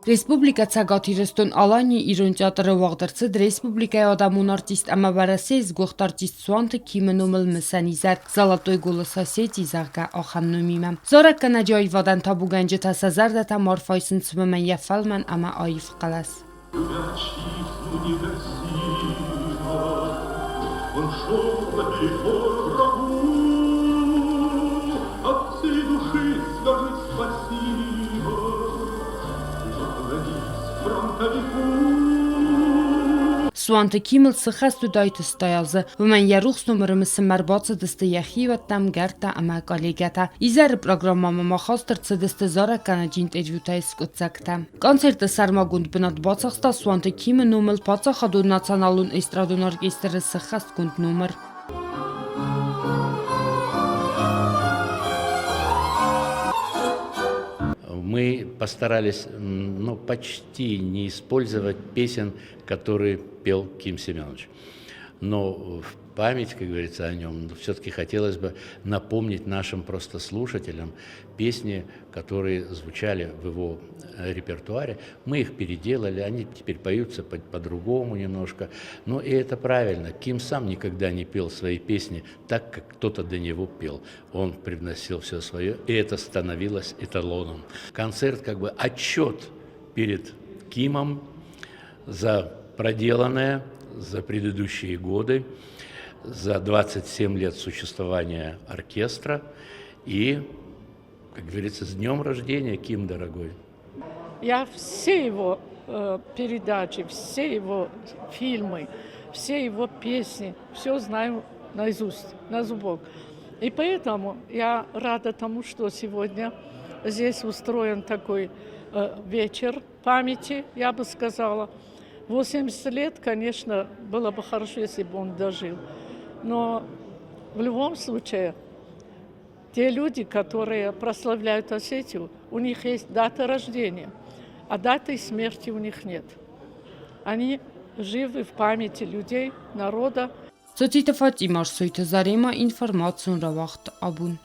Республикӕ Цӕгат Ирыстон-Аланийы Ирон театры уагъд ӕрцыд республикӕйы адӕмон артист ӕмӕ Уӕрӕсейы сгуыхт артист Суанты Кимы номыл мысӕн изӕр «Золотой голос Осетии», зӕгъгӕ, ахӕм номимӕ. Зарӕггӕнӕджы аивадӕн табугӕнджытӕ сӕ зӕрдӕтӕм арф айсынц уымӕн йӕ фӕлмӕн ӕмӕ аив хъӕлӕс. Он шел наперекор врагу, От всей души скажи спасибо И поклонись фронтовику. Суанты Кимыл цы хӕст уыдаид 80 азы, уымӕн йӕ рухс номыры мысынмӕ ӕрбацыдысты йӕ хиуӕттӕ, ӕмгӕрттӕ ӕмӕ коллегӕтӕ. Изӕры программӕмӕ ма хаст ӕрцыдысты зарӕггӕнӕджы интервьютӕй скъуыддзӕгтӕ. Концерты сӕрмагонд бынат бацахста Суанты Кимы номыл паддзахадон националон эстрадон оркестры сӕххӕстгонд номыр. Мы постарались, ну, почти не использовать песен, которые пел Ким Семенович. Но в память, как говорится, о нем, все-таки хотелось бы напомнить нашим просто слушателям песни, которые звучали в его репертуаре. Мы их переделали, они теперь поются по-другому немножко. Но и это правильно. Ким сам никогда не пел свои песни так, как кто-то до него пел. Он привносил все свое, и это становилось эталоном. Концерт как бы отчет перед Кимом за проделанное за предыдущие годы, за 27 лет существования оркестра и, как говорится, с днем рождения, Ким, дорогой. Я все его передачи, все его фильмы, все его песни, все знаю наизусть, на зубок. И поэтому я рада тому, что сегодня здесь устроен такой вечер памяти, я бы сказала. 80 лет, конечно, было бы хорошо, если бы он дожил. Но в любом случае, те люди, которые прославляют Осетию, у них есть дата рождения, а даты смерти у них нет. Они живы в памяти людей, народа. Цоциты Фатима, Арсойты Зарема, информацион рауагъд Абон.